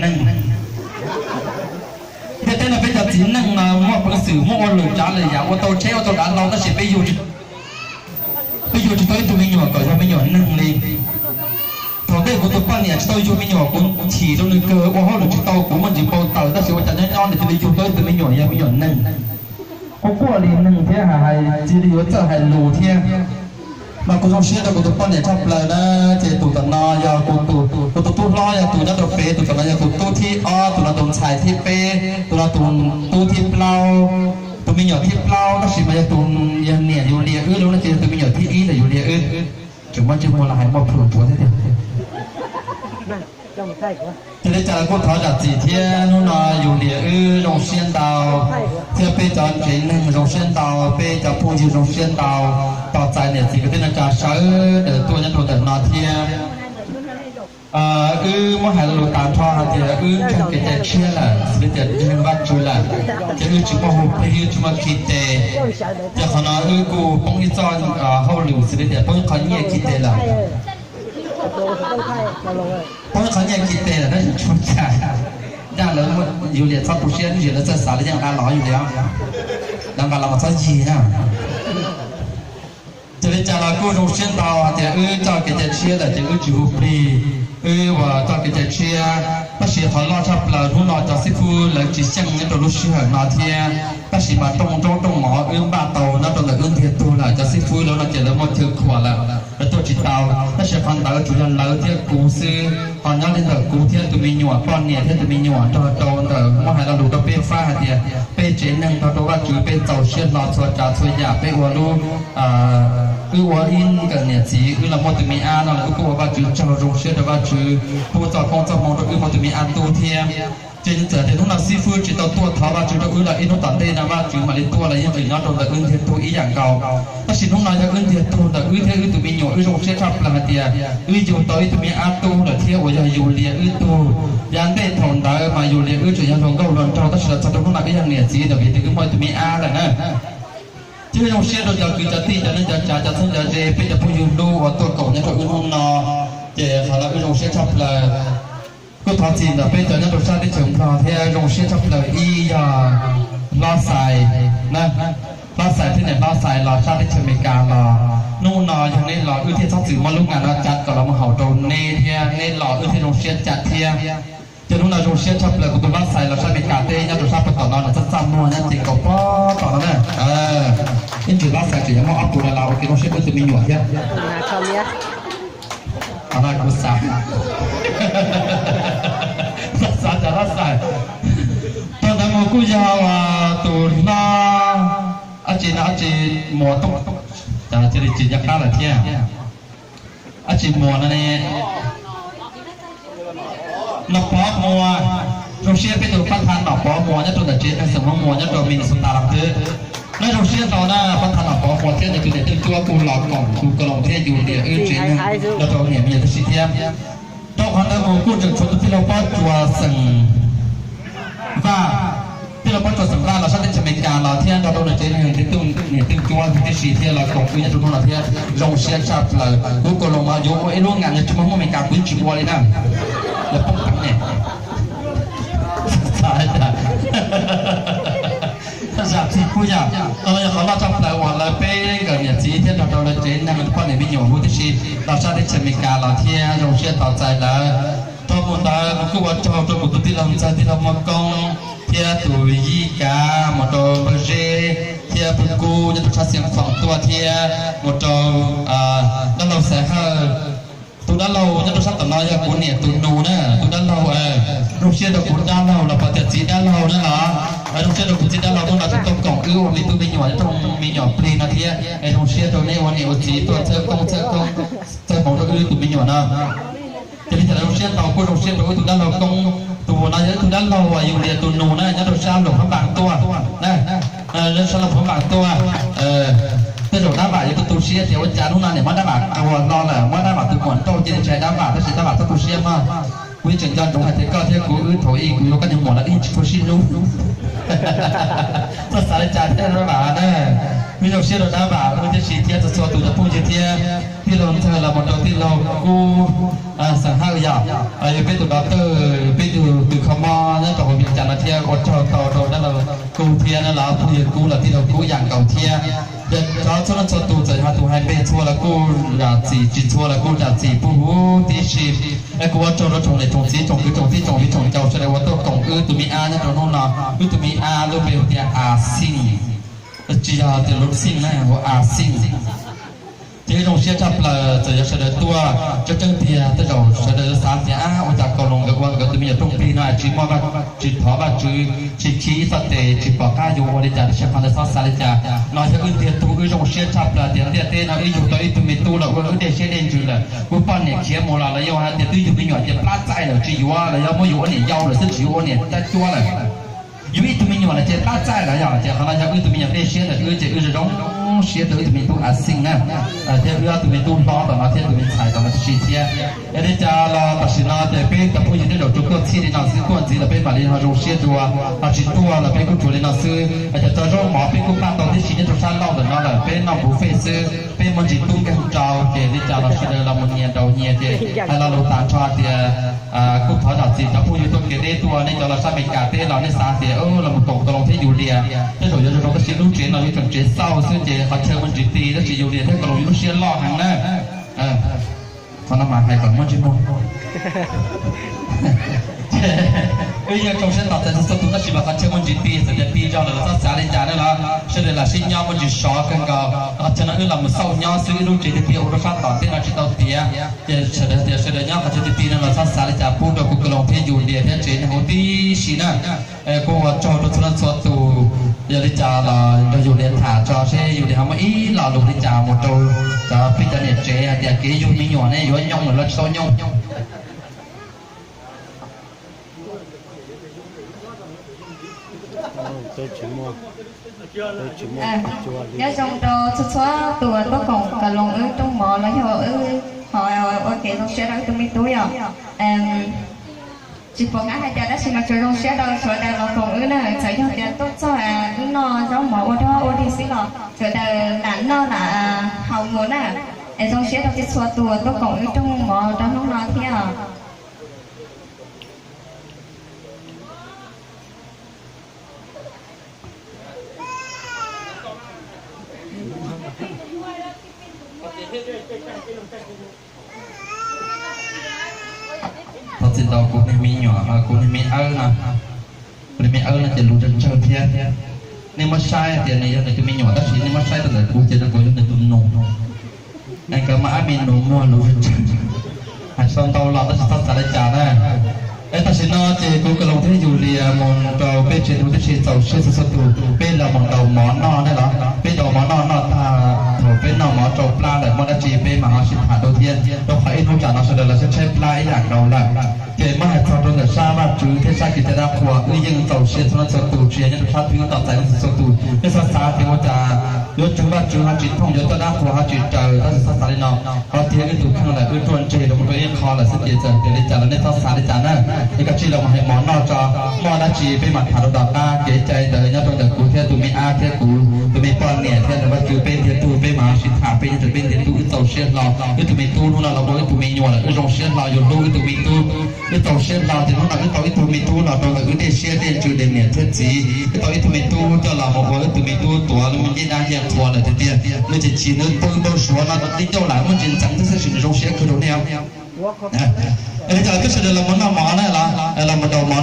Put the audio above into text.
neeg. Ntiaj teb no peb cov txiv neej no muaj peev xwm muab ua lwm tsav lwm yam, ua tau tsheb ua tau dav hlau, tab sis peb yug tsis tau ib tug me nyuam kom yog me nyuam neeg li. Thaum ntej kuv tus poj niam tsis tau yug me nyuam, kuv chim rau nws kawg, ua hauj lwm tsis tau, kuv muaj ntsis npau taws, tab sis ua cas nyob nyob nws cia li yug tau ib tug me nyuam yog me nyuam neeg. Quaj quaj li neeg thiab hais cia li yuav txawj hais lus thiab. Mas kuv zoo siab rau kuv tus poj niam tshaj plaws na. Ces tus tom no yog kuv tus, kuv tus tub hlob yog tus nyob rau pem, tus tom no yog tus tub thib ob, tus no tus ntxhais thib peb, tus no tus tub thib plaub, tus me nyuam thib plaub, tab sis mas yog tus, yog niam yus liam wb lawm no ces yog tus me nyuam thib ib lawm yus liam wb. Tseem muaj ntsej muag los hais muaj plhus npuav thiab tiag. Cia li cas los kuj thov zam txim thiab, hnub no yus liam wb zoo siab ntau, thiab peb cov tsev neeg zoo siab ntau, peb cov phooj ywg zoo siab ntau, tos txais niam txiv kwv tij neej tsa sawv daws tuaj nyob rau ntawm no thiab. Wb muab hais lo lus tas nrho hais tias wb ntseeg kev cai tshiab lawm, xws li tias ntseeg Vajtswv lawm, ces wb tsis muaj hu plig, wb tsis muaj khi tes. Ces qhov no wb kuj poob ib txoj hauj lwm xws li tias poob ib qho nyiaj khi tes lawm. Poob ib qho nyiaj khi tes lawm tab sis tsis ua cas, ncaj lawv, yus liam txhob tu siab, ib ntsis lawv txawj xav lawv yeej nqa los yus li, lawv nqa los mas txhob yig na. Cia li cas los kuj zoo siab ntau hais tias wb coj kev cai tshiab lawm ces wb tsis hu plig, wb ua coj kev cai tshiab. Tab sis qhov loj tshaj plaws hnub no cov xib fwb lawv tsis xyeej nyob rau lub sij hawm no thiab, tab sis mas rooj nrob rooj mov wb npaj tau nyob rau ntawm wb ntiag tug lawm, cov xib fwb lawv no ces lawv muaj chaw khuam lawm, lawv tuaj tsis tau. Tab sis qhov ntawd tsuas yog lawv thiab kuv xwb, ho nyob li ntawm kuv thiab tus me nyuam, poj niam thiab tus me nyuam nrog rau ntawm muab hais lo lus rau peb fab hais tias peb tsev neeg nrog rau Vajtswv peb txaus siab hlo txhua tsav txhua yam, peb ua lub, wb ua ib nkawm niam txiv, wb los muaj tus me ab no los wb kuj ua Vajtswv tsaug, zoo siab rau Vajtswv pub txoj koob txoj hmoov rau wb muaj tus me ab tub thiab. Ces txawm tias hnub no xib fwb tsis tau tuaj thov Vajtswv rau wb los ib hnub tom ntej no Vajtswv mam li tuaj los yeej tseem nyob rau ntawm wb ntiag tug ib yam nkaus. Tab sis hnub no yog wb ntiag tug ntawm wb thiab wb tus me nyuam, wb zoo siab tshaj plaws hais tias wb yug tau ib tug me ab tub lawm thiab uas yog yus liam wb tug. Yav ntej thaum ntawd mas yus liam wb tseem yog hluas nkauj hluas nraug, tab sis los txog rau hnub no wb yog niam txiv lawm vim tias wb muaj ib tus me ab lawm na. Ces wb zoo siab rau cov kwv cov tij, cov neej cov tsav, cov txheeb cov ze, peb cov phooj ywg hlub uas tuaj koom nyob rau wb hnub no. Ces qhov no wb zoo siab tshaj plaws. Kuj thov txim ntawm peb cov nyob rau sab teb chaws Nplog thiab, zoo siab tshaj plaws ib yog Hlob Xais, Hlob Xais thiab niam Hlob Xais los sab teb chaws Amelikas los. Hnub no yog neb los wb thiaj txhob txwm muab lub ngam no cav kom los mus haum rau neb thiab, neb los wb thiaj zoo siab cav thiab. Ces hnub no zoo siab tshaj plaws kuv tus Hlob Xais los sab Amelikas teb nyob rau sab puag tom no, nws txaj txaj muag nyob ces nkaus puag tom no na. Ib ntsis Hlob Xais tseem yuav muab ob puas dollar ua kev zoo siab rau tus me nyuam thiab. Qhov no kuv xav, xav cas Hlob Xais. Thaum ntawd mus kuj yog tus hlob, ab tsi no, ab tsi, Muas Tooj, cia li tsis nco qab lawm thiab. Ab tsi Muas no ne, Nom Pov Muas. Zoo siab peb tus pab tha Nom Pov Muas nyob rau ntawm tsev neeg xeem Hmoob Muas nyob rau Minnesota los xwb. Neb zoo siab ntau na, pab tha Nom Pov Muas thiab nws tus niam Tooj Cuab kuj los koom tus ko loos thiab yus liam wb tsev neeg nrog rau niam me nyuam tib si thiab. Rau qhov ntawd mus kuj tseem tshuav tus tij laug Pob Tsuas xeem Vaj, tij laug Pob Tsuas xeem Vaj los sab teb chaws Amelikas los thiab nrog rau nws tsev neeg niam Tooj Cuab tib si thiab los koom wb nyob rau hnub no thiab. Zoo siab tshaj plaws, kuv ko loos mas yuav ua ib lub ngam yog tsis muaj Hmoob Amelikas kuv yeej tsis ua li na. Lawv poob peev ne. Zam txim kuj yog, qhov no yog qhov loj tshaj plaws uas lawv peb nkawm niam txiv thiab nrog rau lawv tsev neeg poj niam me nyuam huv tib si los sab teb chaws Amelikas los thiab, zoo siab tos txais lawv. Dhau mus ntawd kuv kuj ua tsaug rau kuv tus tij laug ntxawg tij laug Muaj Koob thiab tus yij kav mus rau Npawg Zeb thiab Pwg Kub nyob rau sab Xeev Khuam tuaj thiab mus rau dab laug Xaiv Hawj. Tus dab laug nyob rau sab tom no yog kuv niam tus nus na, tus dab laug. Zoo siab rau kuv dab laug los puas tias txiv dab laug na los, zoo siab rau kuv txiv dab laug hnub no tseem tuaj koom wb ua me tub me nyuam, rooj me nyuam plig no thiab. Es zoo siab rau neb ua niam ua txiv tuaj txhawb koob txhawb koob, txhawb hmoov rau wb tus me nyuam no. Ces li cas los zoo siab ntau, kuj zoo siab rau wb tus dab laug Koob, tus no yog wb tus dab laug uas yus liam tus nus na, nyob rau sab Luam Phab Npas tuaj na, sab Luam Phab Npas tuaj. Tej zaum dab vam yuav tu tu siab tias ua cas hnub no niam muab dab vam tua hlo lawm, muab dab vam tus muam nrauj cia li tsis hais dab vam, tab sis dab vam txhob tu siab mog. Kuv yeej tseem nco ntsoov hais tias koj thiab kuv wb thaum ub kuv yuav koj niag muam lawm ib tsis tshua sib hlub. Txhob xav li cas thiab dab vam na. Wb zoo siab rau dab vam wb tib si thiab txhua txhua tus cov phooj ywg thiab tij laug ntxawg los mus rau tij laug Kub, Xeem Hawj yom, yog peb tus doctor, peb tus Kub thiab na los phooj ywg, kub los tij laug kub yam nkaus thiab. Yog cov txhua leej txhua tus txawm yog tus hais npe txhua los kuj zam txim, tsis txhua los kuj zam txim pub huv tib si. Es kuv ua tsaug rau tsoom niam tsoom txiv tsoom kwv tsoom tij tsoom viv tsoom ncaus sawv daws uas tuaj koom wb tus me ab nyob rau hnub no. Wb tus me ab lub npe hu tias A Xij, tsis yog tias Lub Xij na, hu A Xij. Ces wb zoo siab tshaj plaws txawm yog sawv daws tuaj tseeb tseeb tiag, tej zaum sawv daws yuav xav tias ab ua cas Kaus Loos nkawd ua nkawd tus me nyuam rooj plig no tsis muaj, tsis thov Vajtswv, tsis khi ib txoj tes, tsis pom qab yuav ua li cas, tab sis qhov ntawd txhob xav li cas. No yog wb ntiag tug, wb zoo siab tshaj plaws tias ntiaj teb no wb yug tau ib tug me tub los ua wb dej siab dej ntsws lawm. Kuv poj niam khiav mus los lawv yuav hais tias twb yug me nyuam ces plab txaij lawm tsis yuav, los yog muab yus ua niam yau lawm xwb tsis yuav ua niam tab cuab lawm. Yug ib tug me nyuam lawm ces plab txaij lawm yom, ces qhov no yog wb tus me nyuam dej siab ntawm wb ces wb zoo siab rau wb tus me tub A Xij na. Thiab wb ob tus me tub hlob tom no thiab tus me ntxhais tom no tib si thiab. Es li cas los tam sim no ces peb cov phooj ywg tej zaum tsuas tuaj txhij li no xwb, tuaj ntxiv los peb mam li ho zoo siab dua, ho tsis tuaj los peb kuj tsuas li no xwb. Cov tso zaub mov peb kuj npaj tau tib si nyob rau sab laug ntawm no lawm, peb noj buffet xwb, peb muaj ntsis tub nkeeg rau, ces li cas los sawv daws los mus nyias nraud nyias ces hais lo lus tas nrho tias kuj thov zam txim cov phooj ywg tuaj kev deb tuaj, nej cov los sab Amelikas teb los nej xav tias los mus koom Kaus Loos thiab Yus Lias tej zaum yuav zoo zoo, tab sis lub tsev no yog tseem tsev xauj xwb ces qhov chaw muaj ntsis ti, tab sis Yus Lias thiab Kaus Loos yus lub siab loj heev na. Qhov no mas hais kom muaj ntsej muag. Wb yeej zoo siab tos txais txhua txhua tus, tab sis mas qhov chaw muaj ntsis ti, txawm tias ti zog lawm los txhob xav li cas na los sawv daws lam sib nyob muaj ntsis sov kawg nkaus. Qhov chaw no wb los mus xauj nyob xwb, wb lub tsev tiag tiag ua rau sab tom teb no tsis tau tiav, ces sawv daws tias sawv daws nyob qhov chaw tiag tiag no los txhob xav li cas, pub rau kuv Kaus Loos thiab Yus Lias thiab tsev neeg huv tib si na. Kuj ua tsaug rau txhua leej txhua tus, yog li cas los nrog Yus Lias tham tso seb Yus Lias ho muaj ib lo lus li cas mus rau cov peb cov niam tsev hais tias kev yug me nyuam ne yuav nyooj lawm los tsis tau nyooj. Nyob zoo rau txhua txhua tus tuaj koom Kaus Loos wb rooj mov los yog wb ho ua kev zoo siab rau wb tus me tub yom. Tsis pom qab hais tias dab tsi mas tsuas zoo siab rau sawv daws los koom wb na, txawm yog tias tuaj txog wb noj zaub mov ua dog ua dig xwb los sawv daws lam noj lam haus mus na. Es zoo siab rau txhua txhua tus tuaj koom wb rooj mov rau hnub no thiab. Thov txim ntau kuv niag me nyuam, kuv niag me awb no, kuv niag me awb no ces lus tsawg tsawg thiab. Nej muab saib tias nws yog nws tus me nyuam tab sis nej muab saib rau ntawm kuv ces zoo nkaus yog nws tus nus. Es nkawd mas ab me nus muag lus tsawg tsawg, hais tsis tau ntau los tab sis txhob xav li cas na. Es tam sim no ces kuv Kaus Loos thiab Yus Lias mus rau peb tsev neeg huv tib si, txaus siab txhua txhua tus, peb los mus ntaus mov noj ne los. Peb ntaus mov noj, noj tag thaum peb noj mov rau plab lawm muaj dab tsi peb mam ho sib tham dua thiab, rau qhov ib hnub tsam no sawv daws los tshaib tshaib plab ib yam nkaus lawm. Ces muab hais txog rau ntawm sab Vajtswv thiab sab kev coj dab qhuas, wb yeej txaus siab txhua leej txhua tus, tsis yog nyob rau sab twg, wb tos txais leej txhua txhua tus. Nej xav xav tias ua cas yuav tswv Vajtswv ho tsis thooj, yuav coj dab qhuas ho tsis raws, tab sis txhob xav li no. Qhov tiag wb tus kheej lawm, wb ruaj ntseg rau mus rau ib qho lawm xwb ces txawm tias li cas los nej txhob xav li cas na. Es kav tsij los mus hais mov noj tso, muaj dab tsi peb mam tham rau tom qab. Kev cai ntawd nyob rau ntawm kuv thiab tus me ab thiab kuv tus me poj niam thiab ntawm Vajtswv peb ntiag tug, peb mam sib tham peb nyob rau peb ntiag tug. Wb txaus siab hlo, wb tus me tub hnub no los ua wb tus me nyuam lawm, wb zoo siab hlo yus hlub wb tus me tub. Wb txaus siab hlo tias hnub no wb tau ib tug me tub los rau ntawm wb dej siab dej ntsws dej niam thiab txiv. Wb tau ib tug me tub coj los mus ua wb tus me tub tuav lub me ncej dab ncej qhua lawm tiag tiag. Nws tseem chim nws pw npau suav no li ncauj lam muaj ntsis ntxeev thiab, tab sis nws zoo siab kawg rau nej. Li cas peb sawv daws los mus noj mov na, los mus ntaus mov